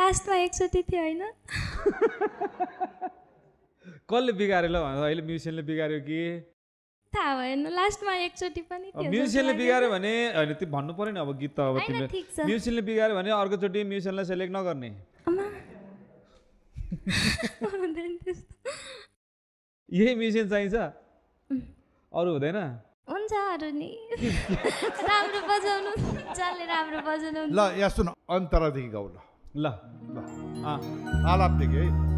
लास्टमा एकचोटि थियो होइन कसले बिगार्यो ल अहिले म्युजिसियनले बिगार्यो कि थाहा भएन लास्टमा एकचोटि पनि थियो म्युजिसियनले बिगार्यो भने होइन त्यो भन्नु पर्यो नि अब गीत त अब तिमीले म्युजिसियनले बिगार्यो भने अर्कोचोटि म्युजिसियनलाई सेलेक्ट नगर्ने यही म्युजिसियन चाहिन्छ अरू हुँदैन हुन्छ अरू नि राम्रो बजाउनु जसले राम्रो बजाउनु ल यहाँ सुन अन्तरादेखि गाउँ ल आलापदेखि है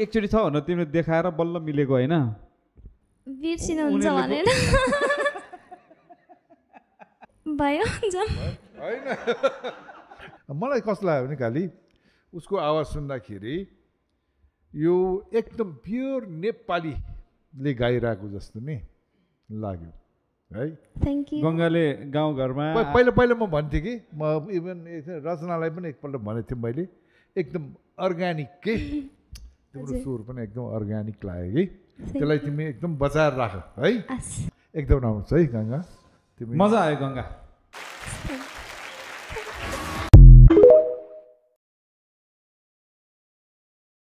एकचोटि छ भनेर तिमीले देखाएर बल्ल मिलेको होइन बिर्सिनुहुन्छ भनेर भयो होइन मलाई कस्तो लाग्यो भने खालि उसको आवाज सुन्दाखेरि यो एकदम प्योर नेपालीले गाइरहेको जस्तो नि लाग्यो है थ्याङ्क यू गङ्गाले गाउँघरमा पहिला म भन्थेँ कि म इभन रचनालाई पनि एकपल्ट भनेको थिएँ मैले एकदम अर्ग्यानिक के तिम्रो सुर पनि एकदम अर्ग्यानिक लाग्यो कि त्यसलाई तिमी एकदम बचाएर राख है एकदम राम्रो छ है गङ्गा मजा आयो गङ्गा